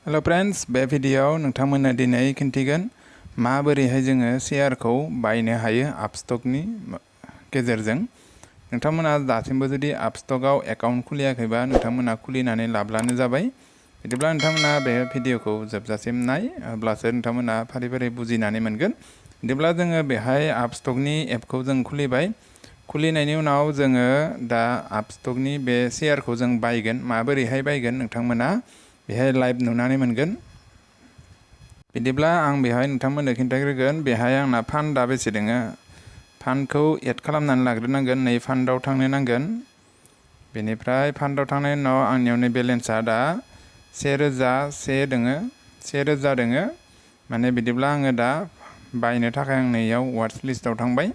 Hello friends, बे भिडियोआव नोंथांमोननो दिनै खिन्थिगोन माबोरैहाय जोङो शेयारखौ बायनो हायो आपस्टकनि गेजेरजों। नोंथांमोना दासिमबो जुदि आपस्टकआव एकाउन्ट खुलियाखैबा नोंथांमोना खुलिनानै लाब्लानो जाबाय। बिदिब्ला नोंथांमोना बे भिडियोखौ जोबजासिम नाय, अब्लासो नोंथांमोना फारि फारि बुजिनानै मोनगोन। बिदिब्ला जोङो बेहाय आपस्टकनि एपखौ जों खुलिबाय। खुलिनायनि उनाव जोङो दा आपस्टकनि बे शेयारखौ जों बायगोन। माबोरैहाय बायगोन नोंथांमोना बेहाय लाइभ नुनानै मोनगोन। बिदिब्ला आं बेहाय नोंथांमोननो खिन्थाग्रोगोन बेहाय आंना फान्डा बेसे दोङो। फान्डखौ एड खालामनानै लाग्रोनांगोन। नै फान्डआव थांनो नांगोन। बेनिफ्राय फान्डआव थांनायनि उनाव आंनियाव बेलेन्सआ दा 1001 दोङो, 1000 दोङो। माने बिदिब्ला आङो दा बायनो थाखाय आं नैयाव वाट्स लिस्टआव थांबाय।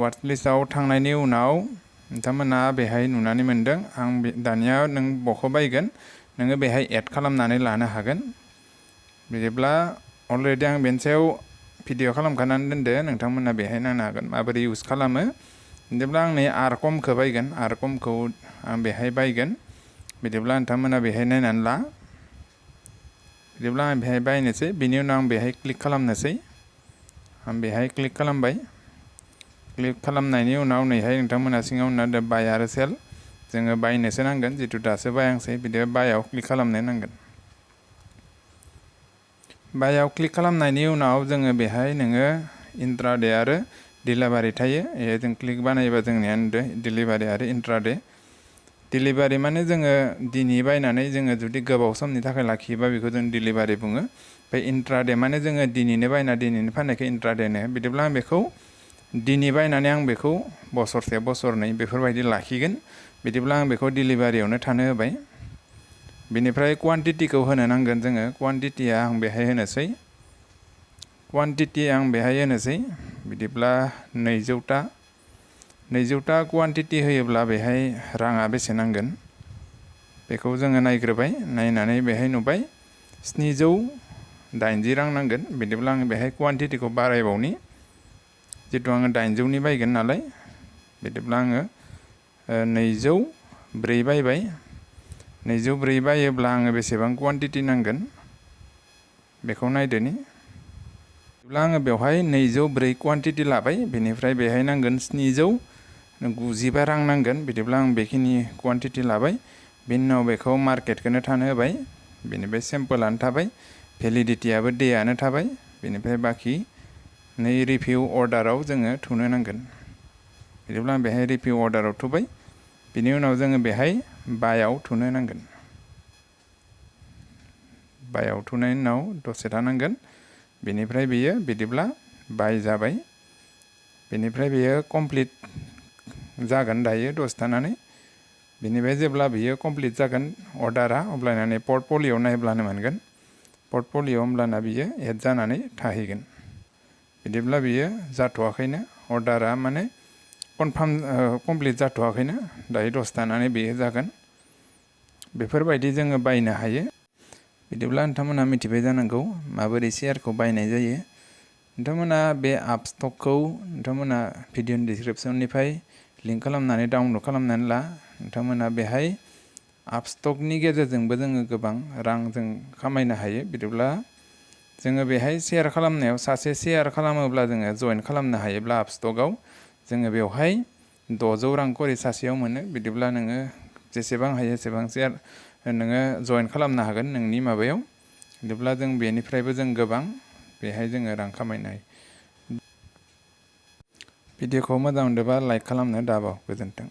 वाट्स लिस्टआव थांनायनि उनाव नोंथांमोना बेहाय नुनानै मोनदों। आं दानिया नों बखौ बायगोन नोङो बेहाय एड खालामनानै लानो हागोन। बिदिब्ला अलरेडि आं बेनि सायाव भिडिअ खालामखानानै दोनदो, नोंथांमोना बेहाय नायनो हागोन माबोरै इउज खालामो। बिदिब्ला आं नै आरकमखौ बायगोन, आरकमखौ आं बेहाय बायगोन। बिदिब्ला नोंथांमोना बेहाय नायनानै ला। बिदिब्ला आं बेहाय बायनोसै, बिनि उनाव आं बेहाय क्लिक खालामनोसै। आं बेहाय क्लिक खालामबाय। क्लिक खालामनायनि उनाव नैहाय नोंथांमोना सिङाव नुदों बाय आरो सेल। जोङो बायनोसो नांगोन, जितु दासो बायाखसै। बिदिबा बायाव क्लिक खालामनो नांगोन। बायाव क्लिक खालामनायनि उनाव जोङो बेहाय नोङो इन्ट्राडे आरो डिलिभारि थायो। जों क्लिक बानायोबा जोंनिया नुदों डिलिभारि आरो इन्ट्राडे। डिलिभारि माने जोङो दिनै बायनानै जोङो जुदि गोबाव समनि थाखाय लाखियोबा बेखौ जों डिलिभारि बुङो। ओमफ्राय इन्ट्राडे माने जोङो दिनैनो बायना दिनैनो फाननायखौ इन्ट्राडे होनो। बिदिब्ला आं बेखौ दिनै बायनानै आं बेखौ बोसोरसे बोसोरनै बेफोरबायदि लाखिगोन। बिदिब्ला आं बेखौ डिलिभारियावनो थानो होबाय। बिनिफ्राय क्वान्टिटिखौ होनो नांगोन जोङो। क्वान्टिटिया आं बेहाय होनोसै। बिदिब्ला 200टा क्वान्टिटि होयोब्ला बेहाय राङा बेसे नांगोन बेखौ जोङो नायग्रोबाय। नायनानै बेहाय नुबाय 780 रां नांगोन। बिदिब्ला आङो बेहाय क्वान्टिटिखौ बारायबावनि, जितु आङो 800नि बायगोन नालाय। बिदिब्ला आङो 204 बायबाय। 204 बायोब्ला आङो बेसेबां क्वान्टिटि नांगोन बेखौ नायदोनि। बिदिब्ला आङो बेवहाय 204 क्वान्टिटि लाबाय। बेनिफ्राय बेहाय नांगोन 795 रां नांगोन। बिदिब्ला आं बेखिनि क्वान्टिटि लाबाय। बेनि उनाव बेखौ मार्केटखौनो थानो होबाय। बेनिफ्राय सेम्पोलानो थाबाय, भेलिडिटियाबो डेआनो थाबाय। बेनिफ्राय बाखि नै रिभिउ अर्डाराव जोङो थुनो नांगोन। बिदिब्ला आं बेहाय रिभिउ अर्डाराव थुबाय। बिनि उनाव जोङो बेहाय बायाव थुनो नांगोन। बायाव थुनायनि उनाव दसे थानांगोन। बेनिफ्राय बेयो बिदिब्ला बाय जाबाय। बेनिफ्राय बेयो कमप्लिट जागोन दायो दसे थानानै। बेनिफ्राय जेब्ला बियो कमप्लिट जागोन अर्डारा, अब्लानानै पर्टफलिय'आव नायब्लानो मोनगोन। पर्टफलिय'आव होमब्लाना बियो एड जानानै थाहैगोन। बिदिब्ला बियो जाथ'वाखैनो, अर्डारा माने कमप्लिट जाथ'वाखैनो। दायो दसे थानानै बेयो जागोन। बेफोरबायदि जोङो बायनो हायो। बिदिब्ला नोंथांमोना मिथिबाय जानांगौ माबोरै शेयारखौ बायनाय जायो। नोंथांमोना बे आपस्टकखौ नोंथांमोना भिडिअनि डिसक्रिपसननिफ्राय लिंक खालामनानै डाउनलड खालामनानै ला। नोंथांमोना बेहाय आपस्टकनि गेजेरजोंबो जोङो गोबां रां जों खामायनो हायो। बिदिब्ला जोङो बेहाय शेयार खालामनायाव सासे शेयार खालामोब्ला जोङो जइन खालामनो हायोब्ला आपस्टकआव जोङो बेवहाय 600 रां खरि सासेयाव मोनो। बिदिब्ला नोङो जेसेबां हायो एसेबां शेयार नोङो जइन खालामनो हागोन नोंनि माबायाव। बिदिब्ला जों बेनिफ्रायबो जों गोबां बेहाय जोङो रां खामायनो हायो। भिडिअखौ मोजां मोनदोंबा लाइक खालामनो दाबाव। गोजोन्थों।